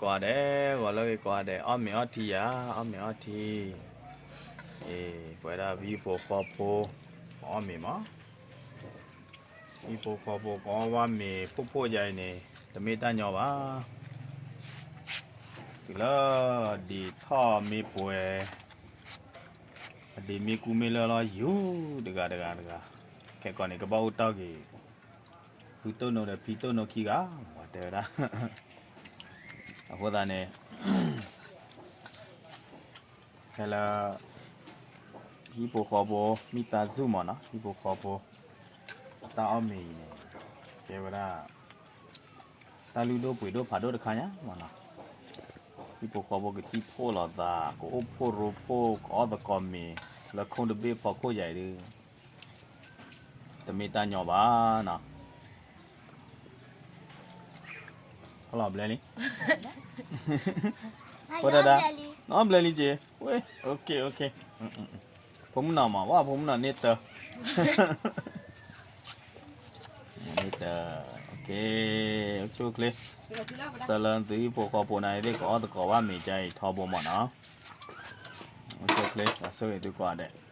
ကိးဂၤဒဲး, ဂီၤလၢအဂ့ၤကိးဂၤဒဲး, အီၣ်မ့ၤအီထံယၤ, အီၣ်မ့ၤအီထံ, အ့, ပဝဲဒၣ်ဟံၣ်ဖိဃီဖိ, ပအီၣ်မ့ၤမး, ဟံၣ်ဖိဃီဖိကအီၣ်ဝဲမ့ၤဖှိၣ်ဖှိၣ်ယၤအံၤန့ၣ်, တမ့ၢ်တၢ်ညီဘၣ်. တုၤလၢဒံးထီၣ်မ့ၢ်ပှဲၤ, အဒံးမ့ၢ်ကူမ့ၢ်လၢာ်လီၤယူၤ, တဂၤတဂၤတဂၤ, ခဲကိာ်န့ၣ် ကဘၣ်အိၣ်တ့ၢ်က့ၤ, ဖုတိၢ်နိဒီးဖံတိၢ်နိခံဂၤ, ပှၤတဲဝဲဒၣ်. အဃိသတးန့ၣ် ဖဲလၢ ဟံၣ်ဖိဃီဖိ မိသားစုမးနီၤ, ဟံၣ်ဖိဃီဖိ အတၢ်အီၣ်မ့ၤအံၤန့ၣ် ကဲဝဲဒၣ် တၢ်လုၢ်ဒိၣ်ပှ့ၤဒိၣ်ဖးဒိၣ်တခါညါမးနီၤ. ဟံၣ်ဖိဃီဖိကသံၣ်ဖှိၣ်လိာ်သး, ကအိၣ်ဖှိၣ်ရိဖှိၣ်, ကအီၣ်သကိးမ့ၤ လၢခိၣ်တဘ့ၣ်ဖီခိၣ်ယၤအံၤဒီး တမ့ၢ်တၢ်ညီဘၣ်နီၤ. ဖီလီၤဘျဲလံ, ဖိဒၣ်ဒၣ်, အီၣ်ဘျဲလံက့ၤ, ဝဲ, ဖိမုၣ်နီၤမး, ဝဲဖိမုၣ်နီၤန့ၢ်တၢ်, န့ၢ်တၢ်, အိၣ်ဆူၣ်အိၣ်ချ့, ဆၢလၢသုဟံၣ်ဖိဃီဖိန့ၣ်သ့ၣ် ကအီၣ်သကိးဘၣ်မ့ၤကါအံၤထီဘိမးနီၤ. အိၣ်ဆူၣ်အိၣ်ချ့, ဆိၣ်ဂ့ၤသုကိးဂၤဒဲး.